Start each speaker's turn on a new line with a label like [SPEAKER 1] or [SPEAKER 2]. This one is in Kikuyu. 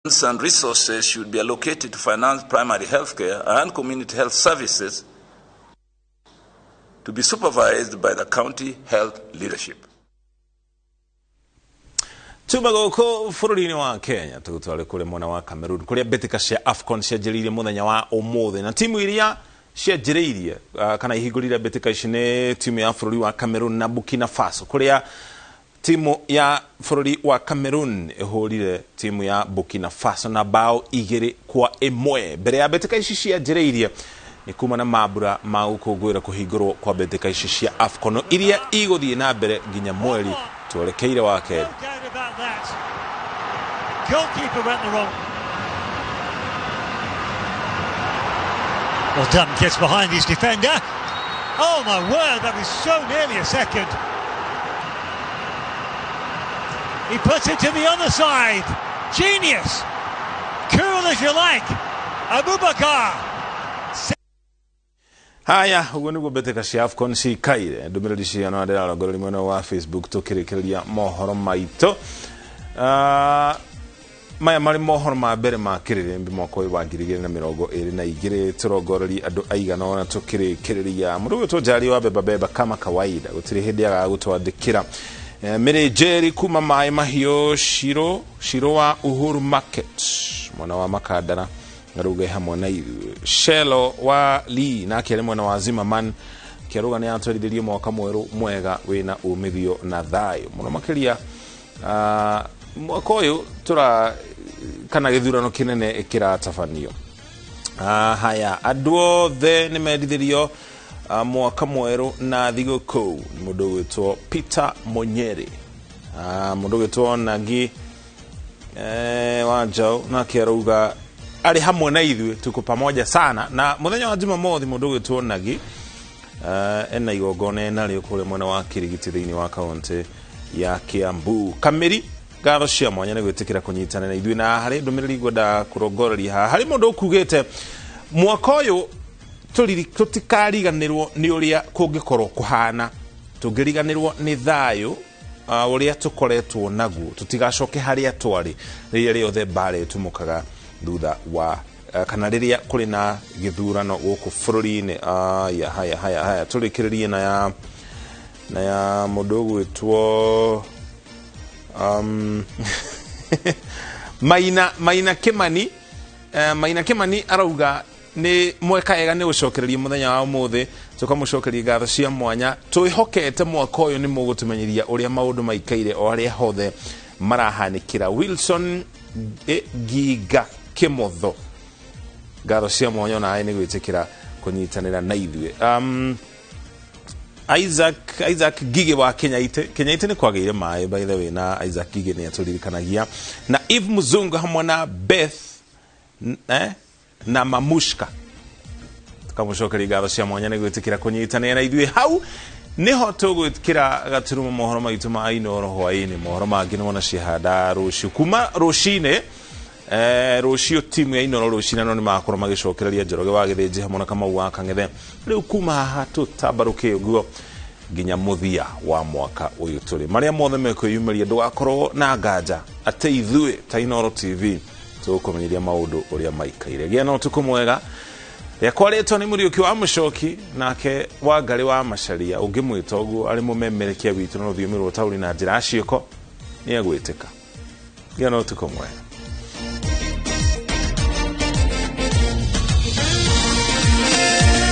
[SPEAKER 1] And resources should be allocated to finance primary health care and community health services to be supervised by the county health leadership.
[SPEAKER 2] Tuma gũkũ bũrũri-inĩ wa Kenya tũgũtware kũrĩ mwena wa Cameroon kũrĩa mbĩtĩka cia AFCON cianjĩrĩirie mũthenya wa ũmũthĩ, na timu iria cianjĩrĩirie kana ihingũrire mbĩtĩka ici nĩ timu ya bũrũri wa Cameroon na Burkina Faso, kũrĩa timu ya bũrũri wa Cameroon ĩhũrire timu ya Burkina Faso na bao 2-1. Mbere ya mbĩtĩka ici cianjĩrĩirie nĩ kuma na mambura ma gũkũngũĩra kũhingũrwo kwa mbĩtĩka ici cia AFCON iria igũthiĩ na mbere nginya mweri twerekeire wa kerĩ.
[SPEAKER 3] Goalkeeper went the wrong. Well done, gets behind his defender. Oh my word, that was so nearly a second. He puts it to the other side. Genius. Cool as you like. Abubakar.
[SPEAKER 2] Haya, ũguo nĩguo mbĩtĩka cia AFCON cikaire. Ndũmĩrĩri cigana ndĩrarongoreria mwena wa Facebook tũkĩrĩkĩrĩria mohoro maitũ. Maya marĩ mohoro ma mbere ma kĩrĩrĩmbi mwaka ũyũ wa 2022, tũrongoreria andũ aigana ũna tũkĩrĩkĩrĩria. Mũndũ ũgwĩtwo Njari wa Beba Beba kama kawaida gũtirĩ hĩndĩ agaga gũtwandĩkĩra. Mĩrĩ Njeri kuma Maĩ Mahiũ, Shiro wa Uhuru Market mwena wa Makandara ngaruge hamwe na ithuĩ. Shelo wa Lee nake arĩ mwena wa Zimmerman kĩaruga nĩ atwarithĩrie mwaka mwerũ mwega wĩna umithio na thayũ mũno makĩria. Mwaka ũyũ tũra kana gĩthurano kĩnene kĩratabanio. Haya, andũ othe nĩ mendithĩrio mwaka mwerũ na thigũkũ. Nĩ mũndũ ũgwĩtwo Peter Monyeri. Mũndũ ũgwĩtwo Nagi wa Njaũ nake arauga arĩ hamwe na ithuĩ, tuko pamoja sana. Na mũthenya wa Jumamothi mũndũ ũgwĩtwo Nagi ena igongona enarĩo kũrĩa mwena wa Kirigiti thĩinĩ wa kaũntĩ ya Kiambu. Kamĩri, ngatho cia mwanya nĩ gwĩtĩkĩra kũnyitanĩra na ithuĩ. Na harĩ ndũmĩrĩri ngwenda kũrongoreria haha, harĩ mũndũ ũkugĩte mwaka ũyũ tũtikariganĩrwo nĩ ũrĩa kũngĩkorwo kũhana, tũngĩriganĩrwo nĩ thayũ ũrĩa tũkoretwo naguo, tũtigacoke harĩa twarĩ rĩrĩa rĩothe mbara ĩtumũkaga thutha wa kana rĩrĩa kũrĩ na gĩthurano gũkũ bũrũri-inĩ. Aya, haya, haya, haya, tũrĩkĩrĩrie na ya mũndũ ũgwĩtwo Maina Kimani. Maina Kimani arauga nĩ mweka ega nĩ gũcokereria mũthenya wa ũmũthĩ, tũkamũcokeria ngatho cia mwanya. Twĩhokete mwaka ũyũ nĩ mũgũtũmenyithia ũrĩa maũndũ maikaire o harĩa hothe marahanĩkĩra. Wilson Giga Kĩmotho, ngatho cia mwanya onawe nĩ gwĩtĩkĩra kũnyitanĩra na ithuĩ. Isaac Gige wa Kenyaite. Kenyaite nĩ kwagĩire maĩ by the way, na Isaac Gige nĩ atũririkanagia. Na Eve Mzungu hamwe na Beth na Mamushka, tukamũcokeria ngatho cia mwanya nĩ gwĩtĩkĩra kũnyitanĩra na ithuĩ. Hau nĩho tũgwĩkĩra gaturumo mohoro maitũ ma Inooro hwaĩ-inĩ. Mohoro mangĩ nĩ wona ciahanda rũciũ kuma rũcinĩ. Rũciũ timu ya Inooro rũcinĩ no nĩ magakorwo magĩcokereria Njoroge wa Gĩthĩnji hamwe na Kamau wa Kang'ethe. Rĩu kuma haha tũtambarũke ũguo nginya mũthia wa mwaka ũyũ tũrĩ. Marĩa mothe mekwĩyumĩria ndũgakorwo na nganja atĩ ithuĩ ta Inooro TV tũgũkũmenyithia maũndũ ũrĩa maikaire. Gĩa na ũtukũ mwega. Rĩakwa rĩtwa nĩ Mũriũki wa Mũcoki, nake Wangarĩ wa Macaria ũngĩmwĩta ũguo arĩ mũmemerekia witũ na rũthiomi rwa ũtaũri na njĩra ya ciĩko nĩ egwĩtĩka. Gĩa na ũtukũ mwega.